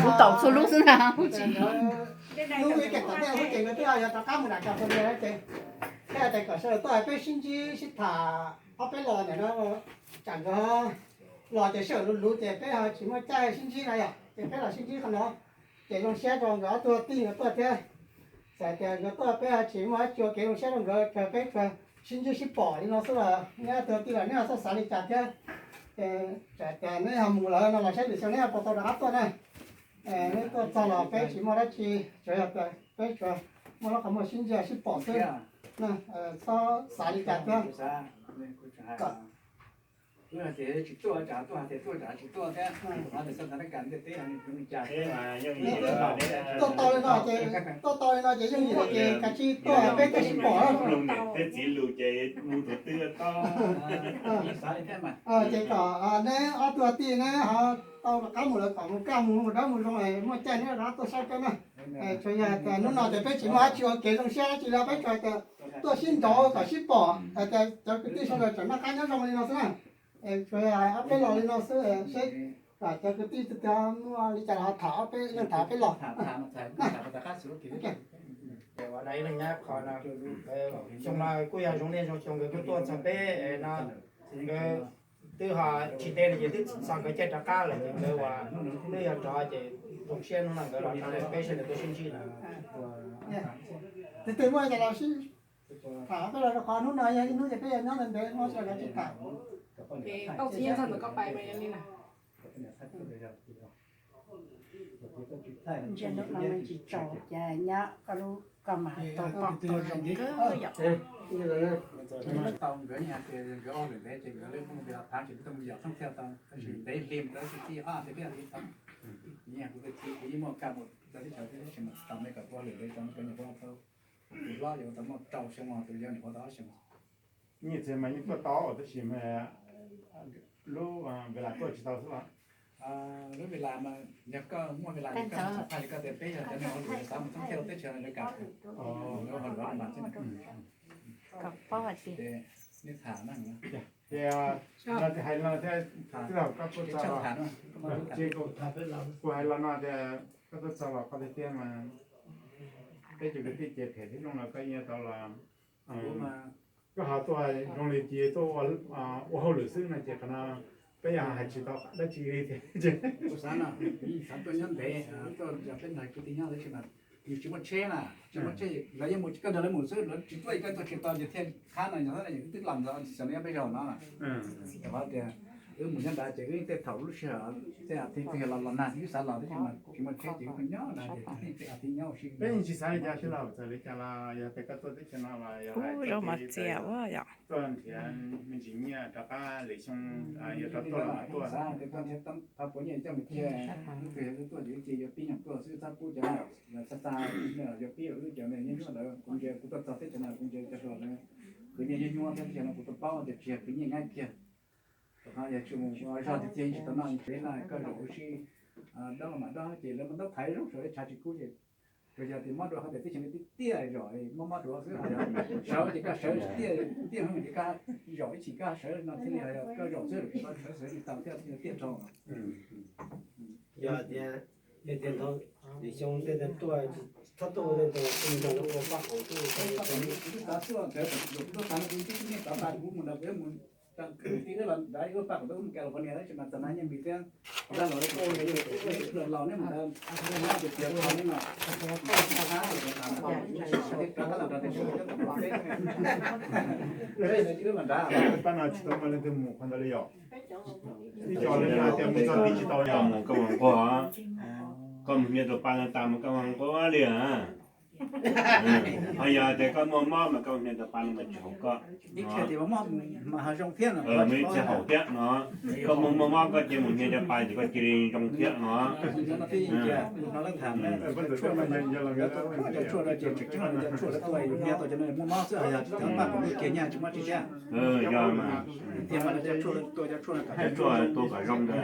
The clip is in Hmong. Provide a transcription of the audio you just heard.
Kuv taum txhua lub xwb na. Lub ib ke tom ntej lub ces nkawd twb yog rov qab mus nram cov phoos ywg ces, thiaj tias kom sawv daws tuaj peb sib ntsib sib tham ob peb los ntawm no, tsam nkawd los ces sij hawm luv luv ces peb ho tsis muaj caij sib ntsib no yom, ces peb los sib ntsib qhov no. Ces zoo siab rau nkawd ob tug tij nkawd tuaj thiab. Txawm tias nkawd tuaj peb ho tsis muaj dab tsi ua kev zoo siab rau nkawd, peb tsuas sib ntsib sib pom li no xwb los neb ob tug tij los neb ho xav li cas thiab. Ces txawm tias neb ho mus lawm no los saib lwm xyoo neb ho puas tau rov qab tuaj na. Neb tuaj txog los peb tsis muaj dab tsi, tsuas yog tias peb tsuas muaj lub qhov muag sib ntsib sib pom xwb. Txhob xav li cas thiab. Tuaj tau li no ces, tuaj tau li no ces yooj yim lawm ces kav tsij tuaj peb thiaj sib pom. Tej txiv lus ces mus tus twg tau. Ces kom neb ob tug tij neb ho tau rov qab mus lawm kom mus kaj mus mus dawb mus zoo, muaj caij neb rov qab tuaj saib peb na. Tsuas yog tias hnub no ces peb tsis muaj dab tsi ua kev zoo siab dab tsi li, peb tsuas tias tuaj sib nraud kom sib pom hais tias cov kwv tij sawv daws tseem noj qab nyob zoo li no xwb na. Tsuas yog ob peb los li no xwb, seb kom cov kwv tij tiag tiag muaj li cas los tham ob peb leeg, tham ob peb los. Ua da ib leeg nyab qhov no, xyoo no kuj yog zoo niaj zoo xyoo nkawd kuj tuaj txog peb no, nkawd twb ho tsis teb no ces twb txog nkawd caij rov qab lawm ces nkawd ua twb yog rov ces zoo siab hnub no nkawd los rov peb sawv daws tuaj sib ntsib no. Tus twg muaj cas los sib tham, peb los rau qhov hnub no yog ib hnub ces peb yog nyob ntev ntev muab sawv daws tsis tham. Tau txiv nyob txog ntawm koj pais mas yog li na. Ntshe lub no tsis tsaus cas nyab, koj lub koj mas tau pom tau zoo kawg yom. Tau nkawd hais tias nkawd ua lwm ntev ces nkawd lub mus yos thav ces twb tau mus yos thoob thiaj tau, tab sis ntev hli mus rau txij ob hlis peb hlis tau. Kuv yog kuv tus txiv kuv yeej muaj kaj mus rau teb chaws teb chaws mas tau me kom ua lwm ntev rau cov nyuam qhuav tau, tus hlob yuav tau muaj rau xyoo, tus yau nyuam qhuav tau ob xyoo. Nyiaj txiag mas yeej tuaj tau tab sis mas lub Velas tuaj tsis tau xwb los? Lub Velas mas yog koj muaj Velas koj txhob thaij li koj tias peb yog cov neeg ua lwm xav mus thoob thiaj rau teb chaws lawv kam, lawv ua lwm mas xwb. Ces nej tham na. Ces no hais no thiab, twb thaum koj tuaj txog los, ces kuv hais los no tias koj tuaj txog los qhov tiag tiag mas peb cov kwv tij ces phem thiab zoo los koj yeej tau los, koj ho tuaj zoo li cia tuaj ua hauj lwm xwb no ces qhov no peb yog hais tsis tau dab tsi li thiab. Kuv xav no, kuv yeej xav tuaj nyob ntev, tuaj yog peb nrog kwv tij nyob tab sis mas yus tsis muaj tsheb na, tsis muaj tsheb lawv yeej mus, koj nrog lawv mus xwb, lawv tsis tuaj, koj tuaj tsis tau ces thiaj qhab no, yog twb los ntawd xyov nyob peb zaug no. Qhov tias wb mus nyob nrad ces wb tej thaum lub sij hawm tej as thiv twg los los nag wb xav los tab sis mas tsis muaj tsheb ces wb nyob nrad ces tej as thiv nyob ua si. Peb yeej tsis xav li cas xwb los txawm li cas los yog tias koj tuaj teb chaws no los yog hais txias ua yom, tuaj nrhiav me ntsis nyiaj rov qab lwm xyoo, yog rov tuaj los tuaj. Xav tias tuaj nrhiav tau puav nyiaj coj mus cia, wb twg yog wb tuaj ces wb cia yuav pib nyuag tuaj xwb, txhob pub cov txha txha, yuav pib wb cov me nyuam nyuj lawm. Kuv ntsia kuv tuaj txog teb chaws no kuv ntsia cov hluas lawv khwv nyiaj nyuaj nyuaj thiab, teb chaws no kuv tau paub tias tsis yog khwv nyiaj nqaij kiag. Rau qhov yog tsis mus zog tiag tiag yeej tsis tau noj, tsev no koj zaum ua si, dob los mam dob ces lawv muab ntaub thaiv zoo saum ib tshav tsis kub ces, tsuas yog tias mob dua qhov tias teb chaws no tiaj tiaj zom mob mob dua xwb, sawv ces koj sawv tiaj tiaj ces koj zaum ib chim koj sawv no thiaj li yog koj zaum xwb, koj sawv sawv tsis tau thiaj tiaj rau. Yog tias, yog tias ntawd lwm xyoo tej ntawd tuaj, txhob tuaj ua tej ntawd, kuj nrog lawv ua paj qaum tuaj. Kuv twb xav tuaj, kuv twb xav no kuv twb niaj tov tas kuv mus nrog peb mus, tij wb los nrad wb paj qaum tuaj mus California tab sis mas txog na nyiaj npis thiab, nrog los, los neb mus ntawd, neb mus tias tias no, pab no tsis tau muaj leej twg mus qhov ntawd li yom. Ib co li no tias mus txog tib tsis tau yom, mus koj mus nquag, koj mus hnia tus pa no tas mus koj mus nquag li. Ho yog tias koj muaj mob mas koj mus hnia tus pa no mas tsis haum koj. Mus ib txhia haum thiab no, koj muaj muaj mob koj cia mus hnia cov pa ces koj cia li zoo thiab no. Yog mas, cov tshuaj tua kom zoo.